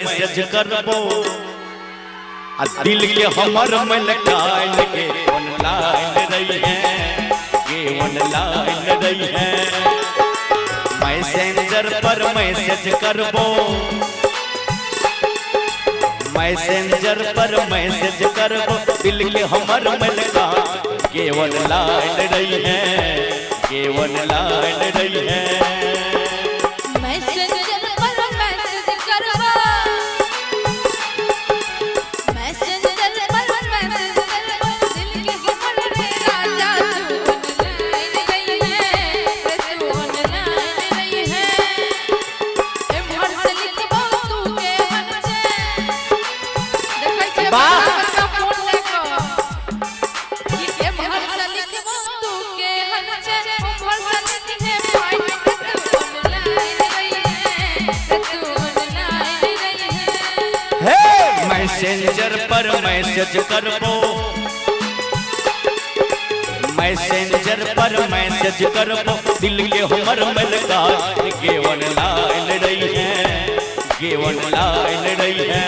Message करबो आ दिल के हमर मलकान के ऑनलाइन रही है, के ऑनलाइन रही है। मैसेंजर पर मैसेज करबो, मैसेंजर पर मैसेज करबो, दिल के हमर मलकान के ऑनलाइन रही है, के ऑनलाइन रही है। मैसेंजर पर मैसेज करबो, मैसेंजर पर मैसेज करबो, दिल के हमर रे राजा तू ऑनलाइन रही है, रे तू ऑनलाइन रही है। एम्हर से लिखबो तू के मन छै, देखै छै वाह। बड़का बड़का फोन लए कऽ कि एम्हर से लिखबो तू के हन छै, ओम्हर से लिखने पाइ रे तू ऑनलाइन रही है, रे तू ऑनलाइन रही है। हे मैसेंजर पर मैसेज करबो, मैसेंजर पर मैसेज करबो, दिल के हमर मलकान के ऑनलाइन रही है, के ऑनलाइन रही है।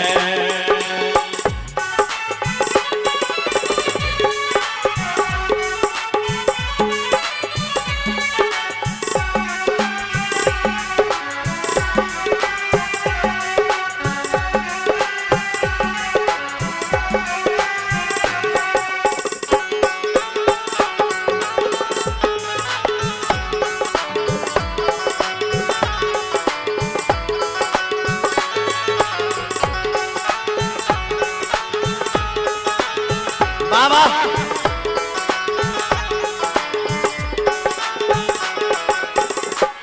बाबा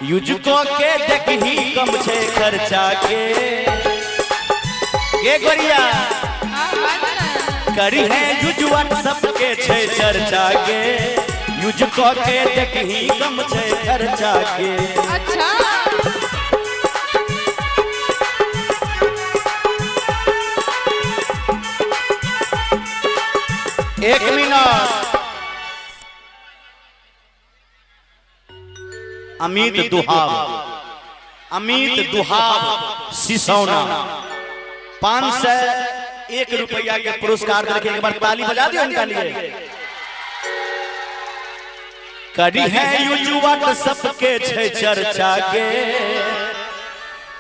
यूज को के देखही कम छे खर्चा के, गे गोरिया करी है यूज व्हाट्सएप के छे चर्चा के, यूज को के देखही कम छे खर्चा के। अच्छा एक मिनट, अमित दुहाब, अमित दुहाब सिसौना 501 रुपया के पुरस्कार देके एक बार ताली बजा दियो इनका लिए। करी है यूज व्हाट्सएप के छे चर्चा के,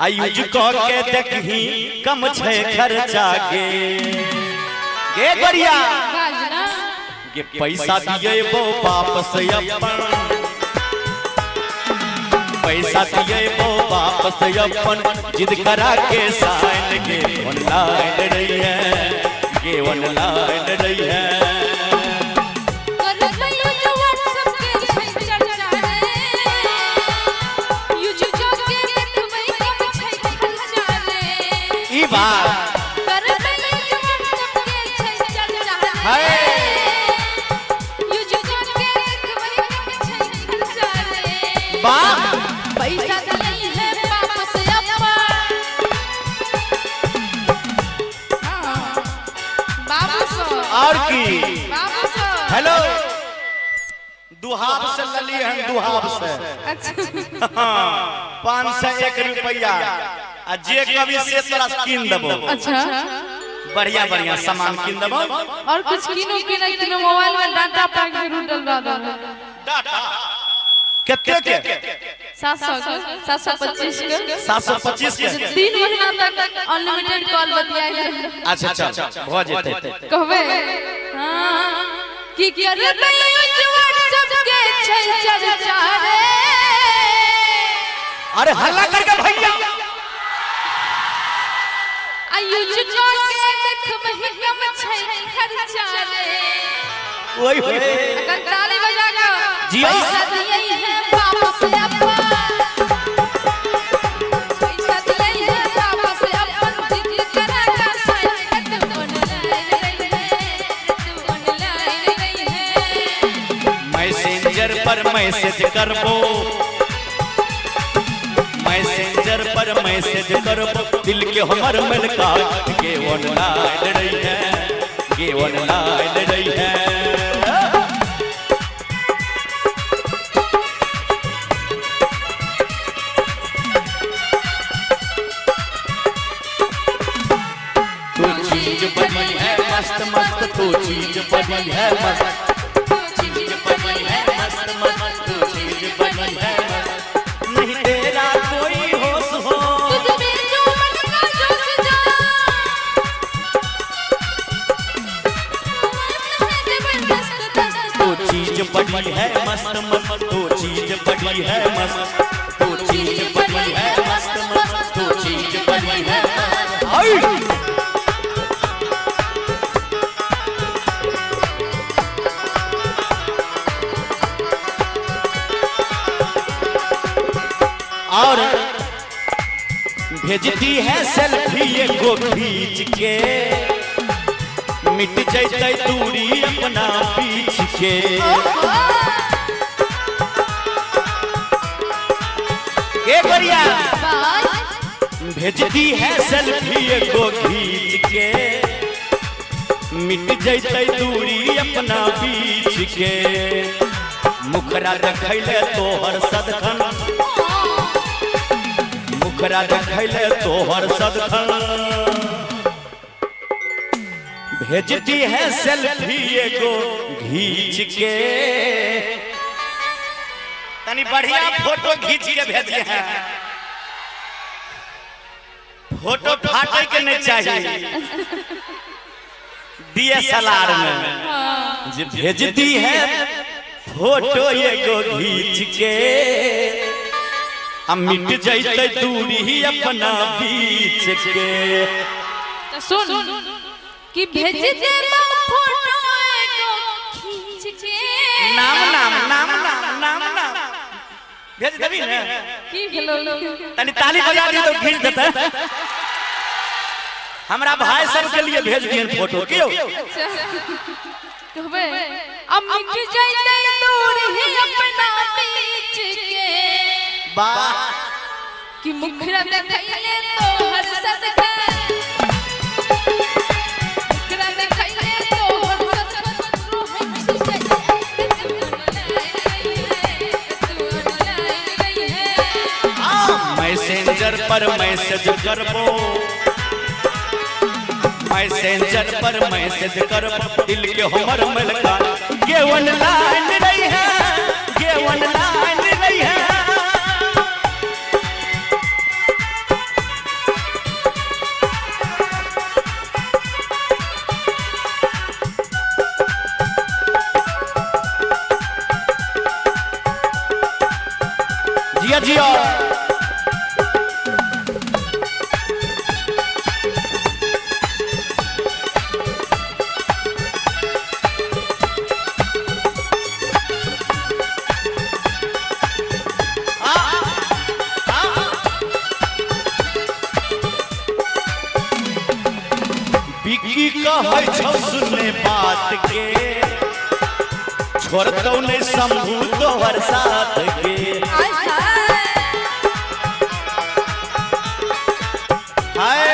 आ यूज क के देखही कम छे खर्चा के। गे गोरिया बाजना के पैसा दिए बो वापस अपन, पैसा दिए बो वापस अपन, जिद करा के साइन के ऑनलाइन रही है, के ऑनलाइन रही है। करबै यूज व्हाट्सएप के छै चर्चा रे, यूज क के देखबै कम छै खर्चा रे। ई बात करबै यूज व्हाट्सएप के छै चर्चा रे, हाय। यूज क के देखबै कम छै खर्चा रे। वाह। पैसा दिए है वापस अपन, हाँ, बाबू सो और की बाबू सो। हेलो, दुहाब से लली हन, दुहाब से। अच्छा। 501 रुपया आ जे कभी से तोरा कीन देबो। अच्छा। बढ़िया बढ़िया सामान कीन देबो। और कुछ किनो कि नहीं किनो, मोबाइल में डाटा पैक जरूर डलवा दो। डाटा कते के? 700 के, 725 के। 725 के। 3 महीना तक अनलिमिटेड कॉल बतियाए। अच्छा अच्छा, भ जेतै। कहबे हाँ कि करबै यूज व्हाट्सएप के छै चर्चा रे। अरे हल्ला करके भैया। आ यूज क के देखबै कम छै खर्चा रे। ओए होए। अखन ताली बजा के। जिया। पैसा दिए है वापस अपन, पैसा दिए है वापस अपन, जिद करा का साइन तू ऑनलाइन रही है, तू ऑनलाइन रही है। मैसेंजर पर मैसेज करबो, मैसेंजर पर मैसेज करबो, दिल के हमर मलका के ऑनलाइन रही है, के ऑनलाइन रही है। मस्त मस्त तू चीज बड़ी है मस्त, तू चीज बड़ी है मस्त मस्त तू चीज बड़ी है मस्त, नहीं तेरा कोई होश हो। तुझ में जो मन का जोश जा, मस्त है जबरदस्त दस्त। तू चीज बड़ी है मस्त मस्त तू चीज बड़ी है मस्त, तू चीज बड़ी है मस्त मस्त तू चीज बड़ी है मस्त। आई! और भेजती है सेल्फी एगो खींच के, मिट जैतै दूरी अपना पीछ के। के गोरिया भेजती है सेल्फी एगो खींच के, मिट जैतै दूरी अपना बीच के। मुखरा देखैले तोहर सदखन, मुखरा देखैले तोहर सदखन। भेजती है सेल्फी एगो घींच के, तनी बढ़िया फोटो खींच के भेजिए हैं, फोटो फाटे के नहीं चाहिए डीएसएलआर में। जे भेजती है फोटो एगो घींच के, आ मिट जैतै दूरी अपना बीच के। तो सुन कि भेज दे फोटो एगो खींच के। नाम नाम नाम नाम नाम नाम भेज देबी ने? की भेलो? तनी ताली बजा दी तो खींच देते। हमरा भाई सब के लिए भेज दियन फोटो क्यों? अच्छा कहबे अब मिट जाइते दूर ही अपना बीच के। वाह कि मुखरा देखैले तो हर सदका, मुखरा देखैले तो हर सदका, रोहे तू ऑनलाइन रही है। मैसेंजर पर मैसेज करबो, मैसेंजर पर मैसेज करबो, दिल के हमर मलका के ऑनलाइन रही है, के ऑनलाइन रही है। जिया जिया बिक्की कहै छौ सुने बात के, छोड़तौ नै शंभू तोहर साथ के। आय हाय हाय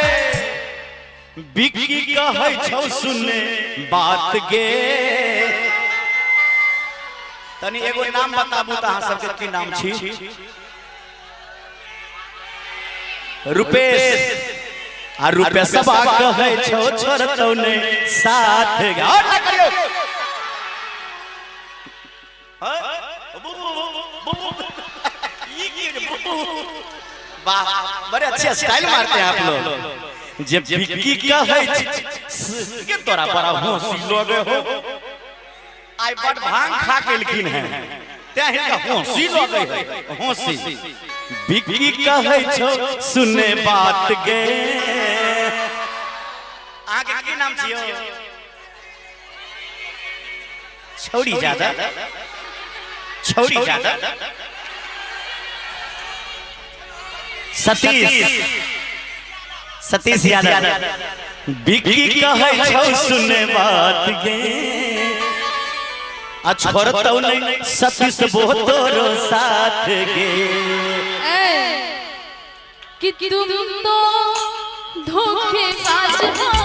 बिक्की कहै छौ सुने बात के। तनी एगो नाम बताबू त अहाँ सबके की नाम छी? रुपेश। आ रुपेशवा कहै छौ छोड़तौ नै साथ गे। और ना करियौ। वाह बड़े अच्छे स्टाइल मारते हैं आप लोग। जे बिक्की कहै के तोरा बड़ा हंसी लगे हो, आइ बड़ भांग खा के एलखिन हैं तें हिनका हंसी लगे है हंसी। बिक्की कहै छौ सुने बात गे। अहाँके की नाम छियौ? छौड़ी ज्यादा, छौड़ी ज्यादा। सतीश, सतीश यादव। बिक्की कहै छौ सुने बात गे, आ छोड़तौ नै सतीश बो तोरो साथ गे। कि तुम तो धोखेबाज हो।